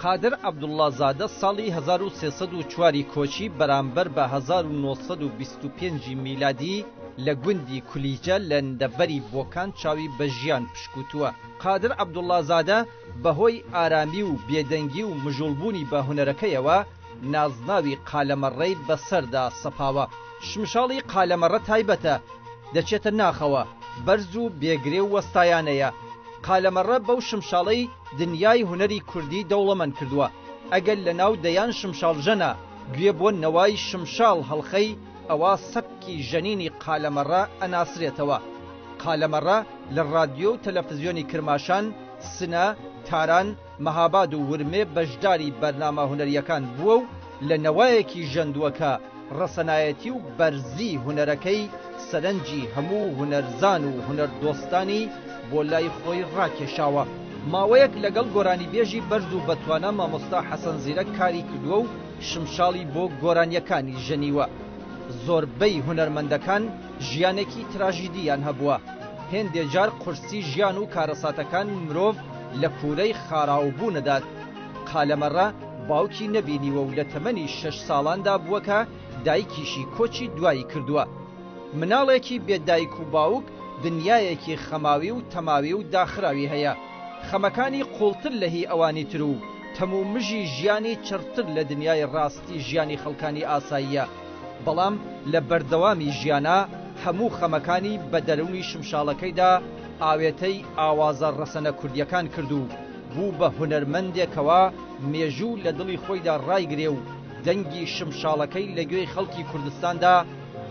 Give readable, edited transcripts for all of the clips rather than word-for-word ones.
قادر عەبدوڵڵازادە ساڵی 1304 ی کۆچی بەرامبەر بە 1925 ی میلادی لە گوندی کولیجە لە دەڤەری بۆکان چاوی بە ژیان پشکوتووە. قادر عەبدوڵڵازادە بەهۆی ئارامی و بێدەنگی و مژوڵبوونی بە هونەرەکەیەوە نازناوی قالەمەڕەی بەسەردا سەپاوە. شمشاڵی قالەمەڕە تایبەتە، دەچێتە ناخەوە، بەرز و بێگرێ و وەستایانەیە. قالەمەڕە بەو شمشاڵەی دنیای هونەری کوردی دەوڵەمەند کردووە. ئەگەر لە ناو دەیان شمشاڵژەنا گوێ بۆ نەوای شمشاڵ هەڵخەی ئەوا سەبکی ژەنینی قالەمەڕە ئەناسرێتەوە. قالەمەڕە لە ڕادیۆ و تەلەفزیۆنی کرماشان، سنە، تاران، مەهاباد و ورمێ بەشداری بەرنامە هونەرییەکان بووە و لە نەوایەکی ژەندووە کە ڕەسەنایەتی و بەرزی هونەرەکەی سەرنجی هەموو هونەرزان و هونەردۆستانی بۆ لای خۆی ڕاکێشاوە. ماوەیەک لەگەڵ گۆرانیبێژی بەرز و بەتوانا مامۆستا حەسەن زیرەک کاری کردووە و شمشاڵی بۆ گۆرانییەکانی ژەنیوە. زۆربەی هونەرمەندەکان ژیانێکی تراژیدییان هەبووە. هێندێ جار قورسی ژیان و کارەساتەکان مرۆڤ لە کوورەی خاراوبوون ئەدات. قالەمەڕە باوکی نەبینیوە و لە تەمەنی شەش ساڵاندا بووە کە دایکیشی کۆچی دوایی کردووە. مناڵێکی بێ دایک و باوک دنیایەکی خەماوی و تەماوی و داخراوی هەیە. خەمەکانی قووڵتر لە هی ئەوانی تر و تەم و مژی ژیانی چڕتر لە دنیای ڕاستی ژیانی خەڵکانی ئاساییە. بەڵام لە بەردەوامی ژیانا هەموو خەمەکانی بە دەروونی شمشاڵەکەیدا ئاوێتەی ئاوازە ڕەسەنە کوردییەکان کرد و بوو بە هونەرمەندێکەوە مێژوو لە دڵی خۆیدا ڕایگرێ و دەنگی شمشاڵەکەی لە گوێی خەڵکی کوردستاندا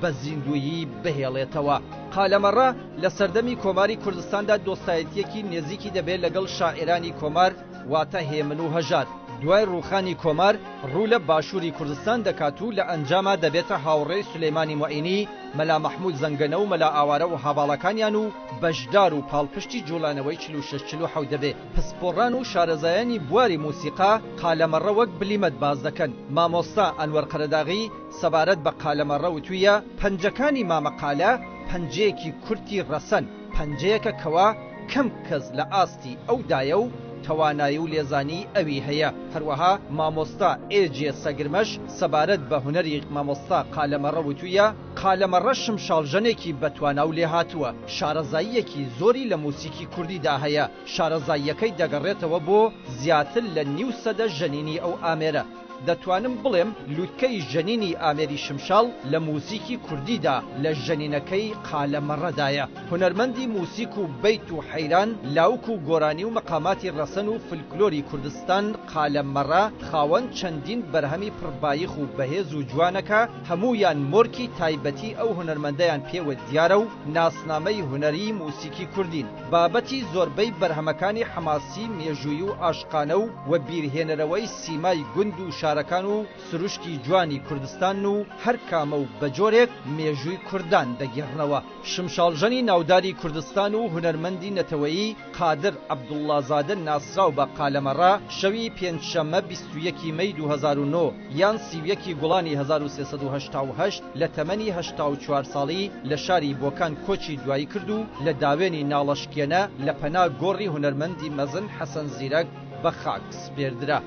بە زیندوویی بهێڵێتەوە. قالەمەڕە لە سەردەمی کۆماری کوردستاندا دۆستایەتییەکی نێزیکی دەبێ لەگەڵ شاعیرانی کۆمار واتە هێمن و هەژار. دوای ڕووخانی کۆمار ڕوو لە باشووری کوردستان دەکات و لە ئەنجاما دەبێتە هاوڕێی سولەیمانی موعینی، مەلا مەحموود زەنگەنە و مەلا ئاوارە و هاڤاڵەکانیان و بەشدار و پاڵپشتی جووڵانەوەی 46 47 دەبێ. پسپۆڕان و شارەزایانی بواری موسیقا قالەمەڕە وەک بلیمەت باس دەکەن. مامۆستا ئەنوەر قەرەداغی سەبارەت بە قالەمەڕە وتوویە، پەنجەکانی مامە قالە پەنجەیەکی کورتی ڕەسەن، پەنجەیەکە کەوا کەم کەس لە ئاستی ئەودایە و توانایی و لێزانیی ئەوی هەیە. هەروەها مامۆستا ئێ جێ سەگرمەش سەبارەت بە هونەری مامۆستا قالەمەڕە وتوویە، قالەمەڕە شمشاڵژەنێکی بەتوانا و لێهاتووە، شارەزاییەکی زۆری لە موسیکی کوردیدا هەیە، شارەزاییەکەی دەگەڕێتەوە بۆ زیاتر لە نیو سەدە ژەنینی ئەو ئامێرە. دەتوانم بڵێم لوتکەی ژەنینی ئامێری شمشاڵ لە موزیکی کوردیدا لە ژەنینەکەی قالەمەڕەدایە. هونەرمەندی موزیک و بەیت و حەیران، لاوک و گۆرانی و مەقاماتی ڕەسەن و فلکلۆری کوردستان قالەمەڕە خاوەن چەندین بەرهەمی پڕبایخ و بەهێز و جوانە کە هەموویان مۆرکی تایبەتی ئەو هونەرمەندەیان پێوە دیارە و ناسنامەی هونەریی موسیکی کوردین. بابەتی زۆربەی بەرهەمەکانی حەماسی مێژوویی و عاشقانە و وەبیرهێنەرەوەی سیمای گوند و شارەکان و سروشتی جوانی کوردستانن و هەر کامە و بە جۆرێک مێژووی کوردان دەگێڕنەوە. شمشاڵژەنی ناوداری کوردستان و هونەرمەندی نەتەوەیی قادر عەبدوڵڵازادە ناسراو بە قالەمەڕە شەوی پێنجشەممە 21 ی مەی 2009 یان 31 ی گوڵانی 1388 لە تەمەنی 84 ساڵی لە شاری بۆکان کۆچی دوایی کرد و لە داوێنی ناڵەشکێنە لە پەنا گۆڕی هونەرمەندی مەزن حەسەن زیرەک بە خاک سپێردرا.